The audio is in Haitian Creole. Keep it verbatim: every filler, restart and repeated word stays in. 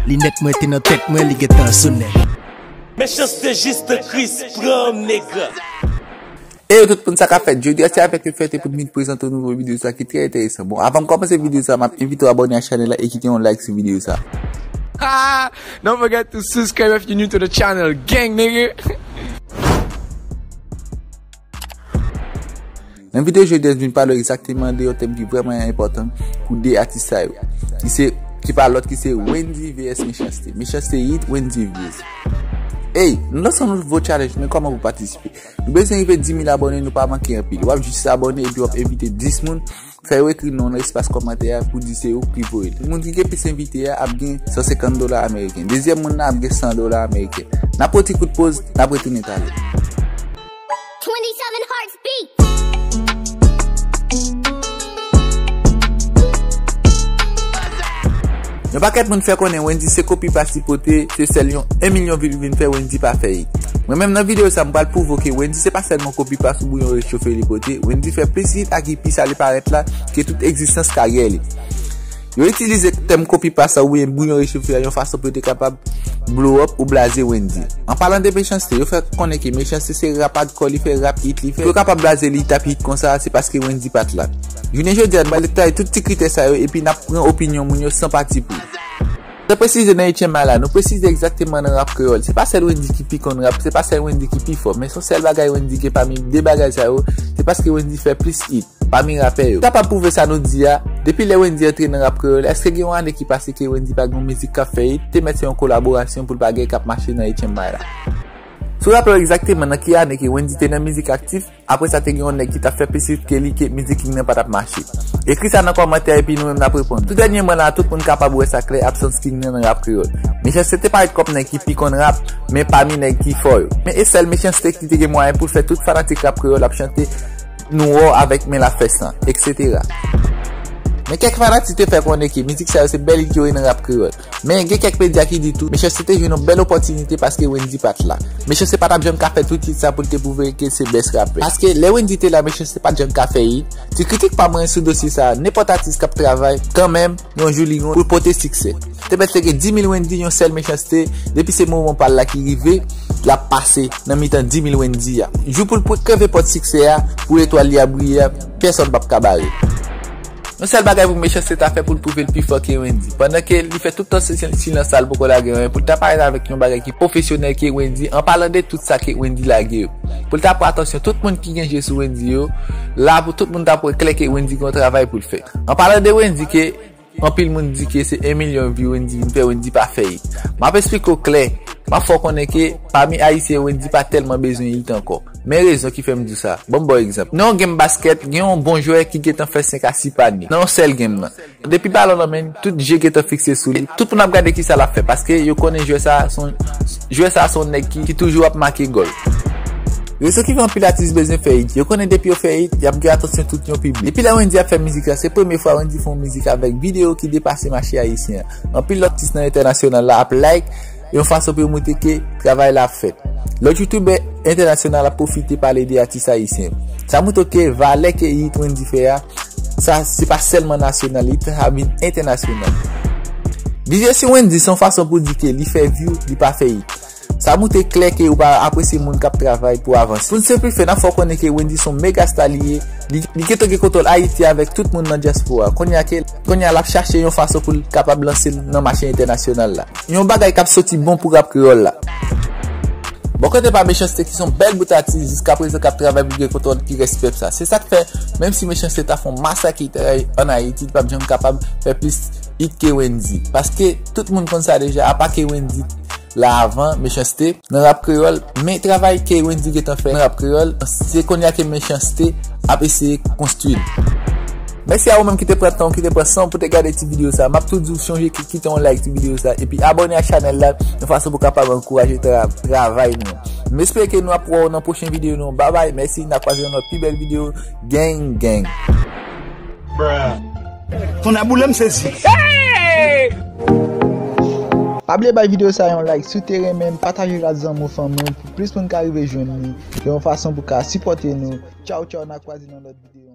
Linèt mwen te nan tèt mwen, li gentan sou nèt. Mechanste Jis Kris pran m nèg. Eyo tout moun, sa k ap fèt? Jodi a se avèk yon fyète pou m vin prezante yon nouvo videyo sa ki trè enteresan. Bon, avan m kòmanse videyo sa, m ap envite w abòne ak chanèl la e kite yon like sou videyo sa. Ah, don't forget to subscribe if you're new to the channel, gang nigga. Nan videyo jodi a, m vin pale w egzakteman de yon tèm ki vrèman enpòtan pou de atis sa yo. Ki se, ki pa lòt ki se Wendyy vs Mechanste. Mechanste hit, Wendyy views. Ey, nou lanse yon nouvo challenge, men kòman pou patisipe? Nou bezwen rive dis mil abòne, nou pa manke anpil. W ap jis abòne epi w ap envite dis moun, fè yo ekri non nan espas kòmantè a pou di se ou ki voye l. Moun ki gen plis envite a ap gen san senkant dola ameriken. Dezyèm moun nan ap gen san dola ameriken. N ap pran ti kout poz, n ap retounen talè. twenty-seven hearts beat. Yon pakèt moun fè konnen Wendyy se kopi pas li pote, se sèl yon en milyon vi li vin fè, Wendyy pa fè hit. Mwen menm nan videyo sa, m pral pwouve w ke Wendyy se pa sèlman kopi pas oubyen rechofe li pote, Wendyy fè plis hit ak ipi sa li parèt la ke tout egzistans karyè li. Yo itilize tèm kopi pas la oubyen bouyon rechofe a yon fason pou yo te kapab blow up ou blaze Wendyy. An palan de Mechanste, yo fè konnen ke Mechanste se rap hardcore li fè, rap hit li fè. Pou yo kapab blaze li, t ap hit konsa, se paske Wendyy pa t la. Jounen jodi a, nou pral detay tout ti kritè sa yo epi n ap pran opinyon moun yo san patipri. Sa presize nan H M I la, nou presize egzakteman nan rap kreyòl. Se pa sèl Wendyy ki pi konn rap, se pa sèl Wendyy ki pi fò, men se yon sèl bagay Wendyy gen pami de bagay sa yo, se paske Wendyy fè plis hit pami rapè yo. Kapab pwouve sa nou di a, depi lè Wendyy antre nan rap kreyòl, èske gen yon ane ki pase ke Wendyy pa gen yon mizik k ap fè hit? Te mèt se yon kolaborasyon pou l pa gen k ap mache nan H M I la. Si w raple w egzakteman nan ki ane ke Wendyy te nan mizik aktif, apre sa te gen yon nèg ki t ap fè plis hit ke li ke mizik li nan pa t ap mache. Ekri sa nan kòmantè epi nou menm n ap reponn. Tou dènyèman la, tout moun kapab wè sa klè, absans King nan nan rap kreyòl. Mechanste te parèt kòm nèg ki pi konn rap, men pami nèg ki fò yo. Men e sèl Mechanste ki te gen mwayen pou l fè tout fanatik rap kreyòl ap chante nou wè w avèk men l ap fè san, et cetera. Men kèk fanatik te fè konnen ke mizik sa yo se bèl hit yo ye nan rap kreyòl. Men gen kèk medya ki di tou, Mechanste te jwenn yon bèl opòtinite paske Wendyy pa t la. Mechanste pa t ap janm ka fè tout hit sa pou l te pwouve ke l se best rapper. Paske lè Wendyy te la, Mechanste pa t janm ka fè hit. Ti kritik pa mwen sou dosye sa, nenpòt atis k ap travay, kanmenm, yon jou li gon pou l pote siksè. Te mèt te gen dis mil Wendyy, yon sèl Mechanste, depi se moman pa l la ki rive, l ap pase nan mitan dis mil Wendyy a. Jou pou l pou kreve pòt siksè a, pou etwal li ap briye a, pèsonn p ap ka bare. Yon sèl bagay pou Mechanste ta fè pou l pwouve l pi fò ke Wendyy. Pandan ke li fè tout tan si- silans sa, l poko lage anyen, pou l ta parèt avèk yon bagay ki pwofesyonèl ke Wendyy, an palan de tout sa ke Wendyy lage yo. Pou l ta pran atansyon tout moun ki gen je sou Wendyy yo, la pou tout moun ta pran klè ke Wendyy gen yon travay pou l fè. An palan de Wendyy ke anpil moun di ke se en milyon vi Wendyy vin fè, Wendyy pa fè hit. M ap esplike w klè. M ap fè w konnen ke pami Ayisyen, Wendyy pa tèlman bezwen hit ankò. Men rezon ki fè m di w sa. Ban m ba w egzanp. Nan yon game baskèt, gen yon bon jwè ki gentan fè senk a sis panye nan yon sèl game nan. Depi balon nan men l, tout je gentan fikse sou li. Tout moun ap gade kisa l ap fè, paske yo konnen jwè sa a se yon, jwè sa a se yon nèg ki, ki toujou ap make gòl. Rezon ki fè anpil atis bezwen fè hit, yo konnen depi yo fè hit, y ap gen atansyon tout yon piblik. Depi lè Wendyy ap fè mizik la, se premye fwa Wendyy fè yon mizik avèk videyo ki depase mache ayisyen an. Anpil lòt atis nan entènasyonal la ap like, yon fason pou yo montre ke travay la ap fèt. Lòt youtubè entènasyonal ap pwofite pale de atis ayisyen. Sa montre ke valè ke hit Wendyy fè a, sa se pa sèlman nasyonal, li ta vin entènasyonal. Vize sou Wendyy se yon fason pou di ke li fè view, li pa fè hit. Sa montre klè ke ou pa apresye moun k ap travay pou avanse. Pou n senplifye, n ap fè w konnen ke Wendyy se yon mega star li ye. Li, li gentan gen kontwòl Ayiti avèk tout moun nan dyaspora. Kounye a ke, kounye a l ap chache yon fason pou l kapab lanse l nan mache entènasyonal la. Yon bagay k ap soti bon pou rap kreyòl la. Bò kote pa Mechanste ki se yon bèl bout atis jiskaprezan k ap travay pou gen kontwòl ki rès pèp sa. Se sa k fè, menm si Mechanste ta fè yon masak hit an Ayiti, li p ap janm kapab fè plis hit ke Wendyy. Paske tout moun konn sa deja, apa ke Wendyy la avan, Mechanste, nan rap kreyòl, men travay ke Wendyy gentan fè nan rap kreyòl, se kounye a ke Mechanste ap eseye konstwi l. Mèsi a ou menm ki te pran tan w, ki te pran san w pou te gade ti videyo sa. M ap tou di w chonje ki-, kite yon like ti videyo sa, epi abòne ak chanèl la, yon fason pou kapab ankouraje tra-, travay nou. M espere ke nou ap wè w nan pwochen videyo nou. Babay, mèsi, n a kwaze nan lòt pi bèl videyo. Gang, gang. Tonnè boule m sezi. Pa bliye bay videyo sa yon like, si w te renmen, pataje l ak zanmi w, fanmi w, pou plis moun ka rive jwenn li, yon fason pou ka sipòte nou. Tchaw, tchaw, n a kwaze nan lòt videyo.